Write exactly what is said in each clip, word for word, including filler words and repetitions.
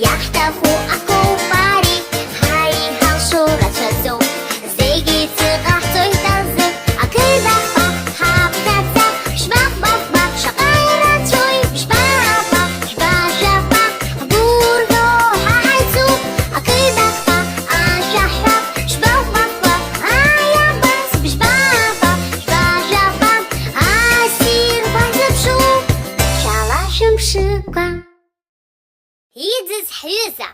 Иаҳҭаху акоуп ари, ҳаиҳалшо рацәаӡоуп, зегьы ҵыҟаҳҵоит азы. Ақыдақәа ҳаԥхьаӡа, шәба-ба-ба, шаҟа ирацәоу, шәба-ба, шәба-шәаба, ҳгәырӷьо ҳа ҳаицуп. Ақыдақәа ашәа ҳҳәап, шәба-ба-ба, аиабас, шәба-ба, шәба-шәаба, ассир базыԥшуп, шәала шәымшыкәа. Иӡыз ҳҩыза.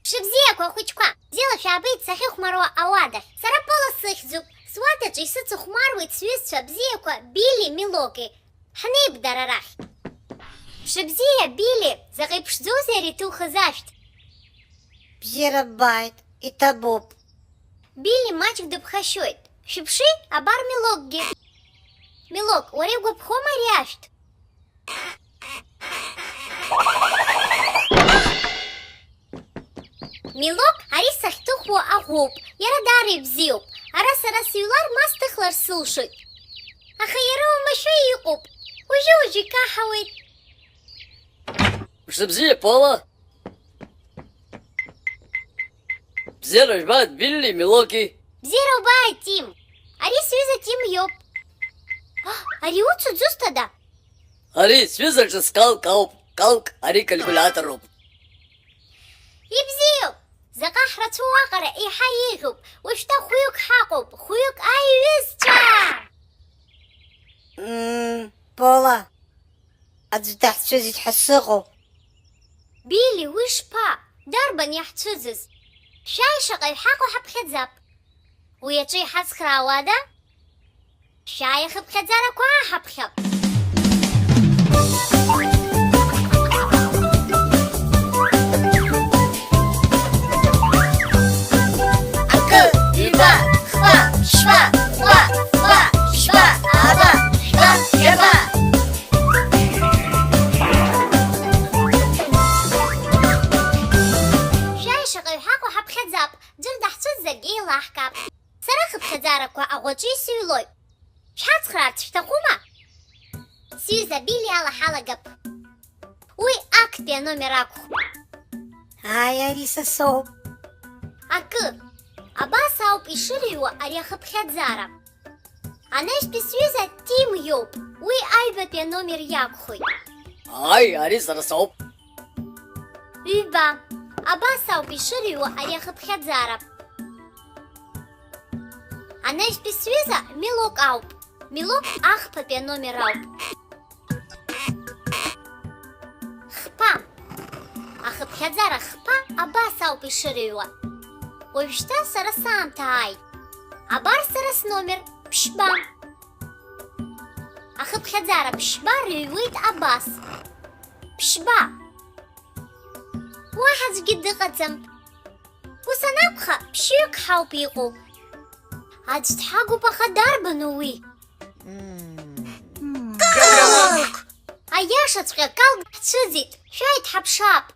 Шыбзиақәа, ахәыҷқәа, бзиала шәаабеит сахьыхәмаруа ауадахь. Сара Пола сыхьӡуп. Суадаҿы исыцыхәмаруеит сҩызцәа бзиақәа Били, Милоки. Ҳнеип дара рахь. Шыбзиа, Били, заҟа иԥшӡоузеи ари иҭухыз ашәҭ? Бзиара ббааит, иҭабуп. Били маҷк дыԥхашьоит. Шәыԥши, абар Милокгьы. Милок, уара иугәаԥхома ари ашәҭ? Милок, ари сахьҭыхуа аӷәуп, иара даара ибзиоуп. Ара сара сыҩлар, ма сҭыхлар сылшоит. Аха иара уамашәа иҟоуп, уажәы-уажәы икаҳауеит. Мшыбзиа, Пола! Бзиара жәбааит, Билли, Милоки! Бзиара убааит, Тим! Ари сҩыза Тим иоуп. Ари уцу дзусҭада? Ари сҩыза ҿыц Калк ауп. Калк, ари калькулиаторуп. Ибзиоуп! Заҟа ҳрацәоу аҟара еиҳа еиӷьуп. Уажәшьҭа хәҩык ҳаҟоуп, хәҩык аиҩызцәа! Мм, Пола, аӡә даҳцәыӡит ҳәа сыҟоуп. Били, уи шԥа? Дарбан иаҳцәыӡыз? Шәааи, шаҟаҩ ҳаҟоу ҳаԥхьаӡап. Уи аҿы иҳацхраауада? Шәааи, ахыԥхьаӡарақәа ааҳаԥхьап. Акы, ҩба, хԥа, ԥшьба, хәба, фба, шьба, ааба, шәба, жәаба. Шәааи, шаҟаҩ ҳаҟоу ҳаԥхьаӡап, ӡәыр даҳцәыӡзаргьы еилаҳкаап. Сара ахыԥхьаӡарақәа аӷәаҿы исыҩлоит. Шәҳацхраарц шәҭахума? Сҩыза Били ала ҳалагап. Уи актәи аномер акәхап. Ааи, ари са соуп. Акы, абас ауп ишырыҩуа ари ахыԥхьаӡара. Анаҩстәи сҩыза Тим иоуп, уи аҩбатәи аномер иакәхоит. Ааи, ари сара соуп. Ҩба, абас ауп ишырыҩуа ари ахыԥхьаӡара. Анаҩстәи сҩыза Милок ауп. Милок ахԥатәи аномер ауп. Хԥа. Ахыԥхьаӡара хԥа абас ауп ишырыҩуа. Уажәшьҭа сара саамҭа ааит. Абар сара сномер, ԥшьба. Ахыԥхьаӡара ԥшьба рыҩуеит абас. Ԥшьба. Уаҳа аӡәгьы дыҟаӡам. Ус анакәха, ԥшьҩык ҳауп иҟоу. Аӡә дҳагуп, аха дарбану уи? Калк! Аиашаҵәҟьа, Калк ҳцәыӡит, шәааи дҳаԥшаап.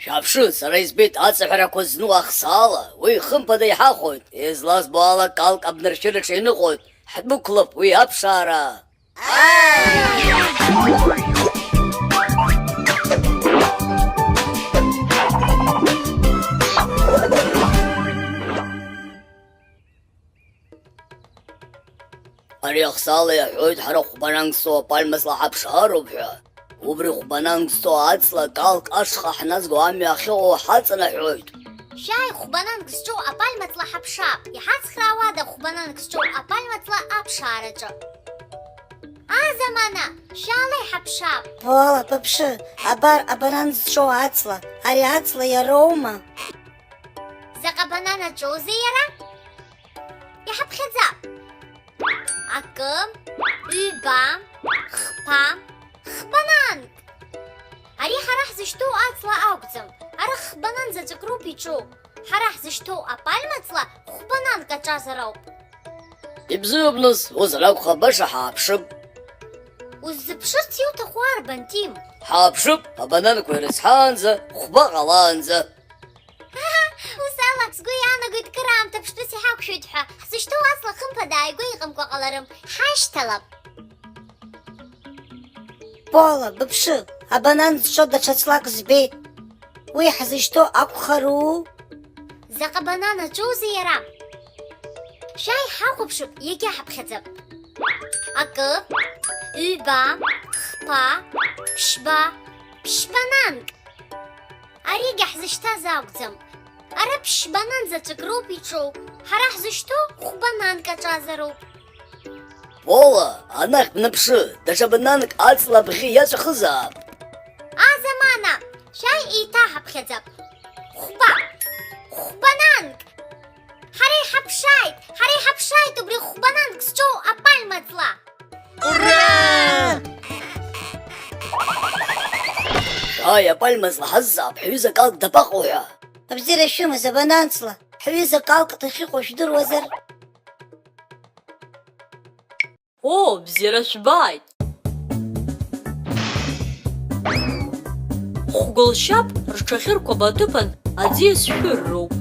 Шәааԥшы, сара избеит аҵаҳәарақәа зну ахсаала, уи хымԥада иҳахәоит, излазбо ала Калк абнаршәыраҿы иныҟәоит, ҳдәықәлап уи аԥшаара. Ари ахсаала иаҳәоит, ҳара хәбананг зҵоу апальма ҵла ҳаԥшаароуп ҳәа. Убри хәбананг зҵоу аҵла Калк ашҟа ҳназго амҩа ахьыҟоу ҳаҵанаҳәоит. Шәааи, хәбананг зҿоу апальма ҵла ҳаԥшаап, иҳацхраауада хәбананг зҿоу апальма ҵла аԥшаараҿы? Азамана, шәаала иҳаԥшаап. Уала, быԥшы, абар абанан зҿоу аҵла, ари аҵла иароума? Заҟа банан аҿоузеи иара? Иҳаԥхьаӡап. Акы, ҩба, хԥа, Ара хбанан заҵәык роуп иҿоу. Ҳара ҳзышьҭоу апальма ҵла хәбананк аҿазар ауп. Ибзиоуп, нас, ус анакәха, баша ҳааԥшып. Уззыԥшырц иуҭаху арбан, Тим? Ҳааԥшып, абананқәа ирызҳаанӡа, хәба ҟалаанӡа. Ус ала, сгәы иаанагоит, кыраамҭа ԥштәыс иҳақәшәоит ҳәа, ҳзышьҭоу аҵла хымԥада ааигәа иҟамкәа ҟаларым. Ҳашьҭалап. Пола, быԥшы, абанан зҿо даҽа ҵлак збеит. Уи ҳзышьҭоу акәхару? Заҟа банан аҿоузеи иара? Шәааи, ҳахәаԥшып, иагьа ҳаԥхьаӡап. Акы, ҩба, хԥа, ԥшьба, ԥшьбананк. Аригьы ҳзышьҭаз акәӡам. Ара ԥшьбанан заҵәык роуп иҿоу. Ҳара ҳзышьҭоу хәбананк аҿазароуп. Пола, анахь бнаԥшы, даҽа бананк аҵла абӷьы иаҵәахызаап. Азамана, шәааи еиҭаҳаԥхьаӡап. Хәба, хәбананк! Ҳара иҳаԥшааит, ҳара иҳаԥшааит убри хәбананк зҿоу апальма ҵла! Ура! Шәааи, апальма ҵла ҳазҵаап, ҳҩыза Калк дабаҟоу ҳәа. Абзиара шәымаз, абанан ҵла, ҳҩыза Калк дахьыҟоу жәдыруазар? Оо, бзиара шәбааит! Хәгәылшьап рҽахьыркәабо аҭыԥан аӡиас шәырроуп.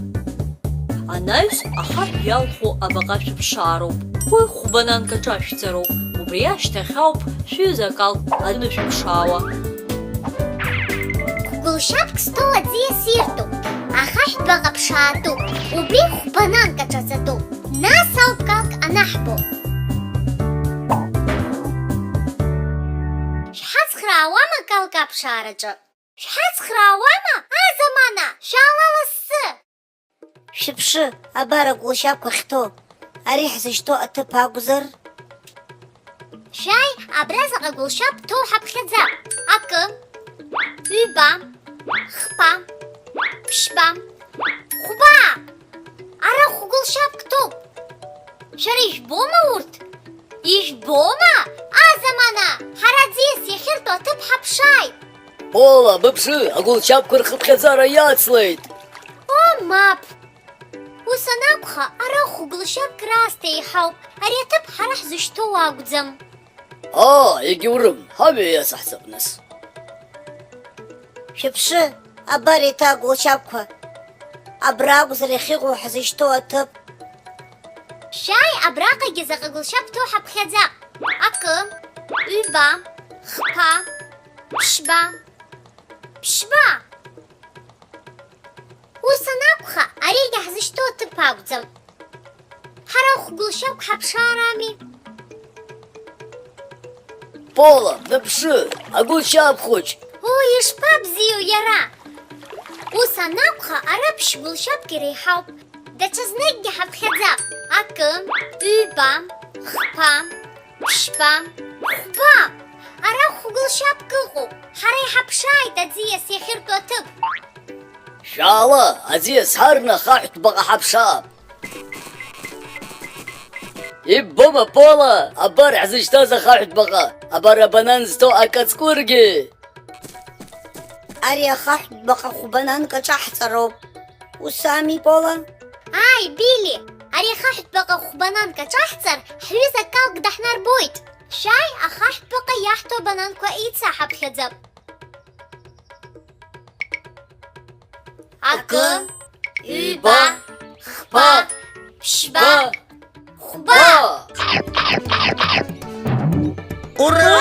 Анаҩс ахаҳә иалху абаҟа шәыԥшаароуп. Уи хәбананк аҿашәҵароуп. Убри ашьҭахь ауп шәҩыза Калк анышәыԥшаауа. Хәгәылшьапк зҭоу аӡиас иртәуп, ахаҳәтә баҟа ԥшаатәуп, убри хәбананк аҿаҵатәуп, нас ауп Калк анаҳбо. Шәҳацхраауама Калк аԥшаараҿы? Шәҳацхраауама, азамана? Шәаала лассы! Шәыԥшы, абар агәылшьапқәа ахьҭоу, ари ҳзышьҭоу аҭыԥ акәзар? Шәааи, абра заҟа гәылшьап ҭоу ҳаԥхьаӡа. Акы, ҩба, хԥа, ԥшьба, хәба! Ара хәгәылшьапк ҭоуп. Шәара ижәбома урҭ? Ижәбома? Азамана, ҳара аӡиас иахьыртәу аҭыԥ ҳаԥшааит! Пола, быԥшы, агәылшьапқәа рхыԥхьаӡара иацлеит! О, мап! Ус анакәха, ара хәгәылшьапк раасҭа еиҳауп, ари аҭыԥ ҳара ҳзышьҭоу акәӡам. Оо, егьаурым, ҳамҩа иацаҳҵап нас. Шәыԥшы, абар еиҭа агәылшьапқәа. Абра акәзар иахьыҟоу ҳзышьҭоу аҭыԥ. Шәааи, абраҟагьы заҟа гәылшьап ҭоу ҳаԥхьаӡа. Акы, ҩба, хԥа, ԥшьба. Ԥшьба! Ус анакәха, аригьы ҳзышьҭоу аҭыԥ акәӡам. Ҳара хәгәылшьапк ҳаԥшаарами. Пола, быԥшы, агәылшьап хәыҷ! Уи ишԥабзиоу иара? Ус анакәха, ара ԥшь гәылшьапк иреиҳауп. Даҽазныкгьы ҳаԥхьаӡап. Акы, ҩба, хԥа, ԥшьба, хәба! Ара хәгәылшьапк ыҟоуп. Ҳара иҳаԥшааит аӡиас иахьыртәу аҭыԥ. Шәаала, аӡиас ҳарны ахаҳәтә баҟа ҳаԥшаап. Иббома, Пола, абар ҳзышьҭаз ахаҳәтә баҟа, абар абанан зҭо акаҵкәыргьы! Ари ахаҳәтә баҟа хәбананк аҿаҳҵароуп. Ус ами, Пола? Ааи, Били, ари ахаҳәтә баҟа хәбананк аҿаҳҵар, ҳҩыза Калк даҳнарбоит. Шәааи, ахаҳәтә баҟа иаҳҭо абананқәа еицаҳаԥхьаӡап. Акы, ҩба, хԥа, ԥшьба, хәба! Ура!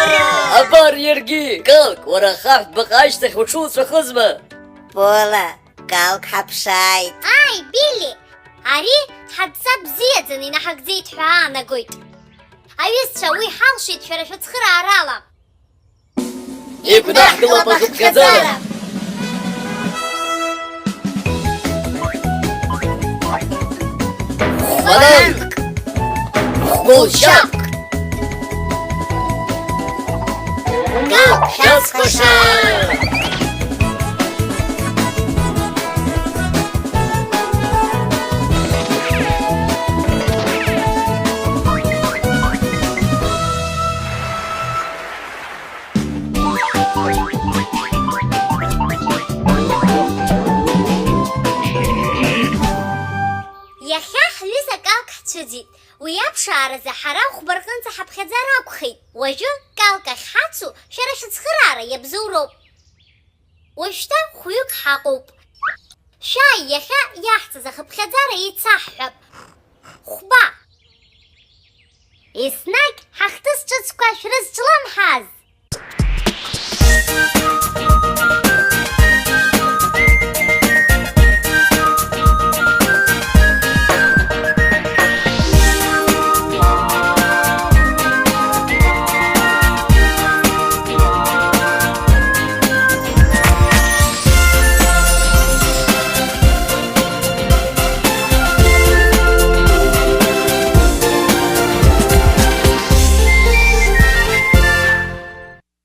Абар иаргьы, Калк, уара ахаҳәтә баҟа ашьҭахь уҽуҵәахызма? Пола, Калк ҳаԥшааит! Ааи, Били, ари ҳадҵа бзиаӡаны инаҳагӡеит ҳәа аанагоит. Аҩызцәа, уи ҳалшеит шәара шәыцхыраарала. Игәнаҳгалап ахыԥхьаӡара! Хәбананк! Хәгәылшьапк! Калк шәацхраша! Аҿааразы ҳара хәба рҟынӡа ҳаԥхьаӡар акәхеит. Уажәы Калка ахьҳацу шәара шәыцхыраара иабзоуроуп. Уажәшьҭа хәҩык ҳаҟоуп. Шәааи, иахьа иаҳҵаз ахыԥхьаӡара еицаҳҳәап. Хәба! Еснагь ҳахҭыс ҿыцқәа шәрызҿлымҳаз!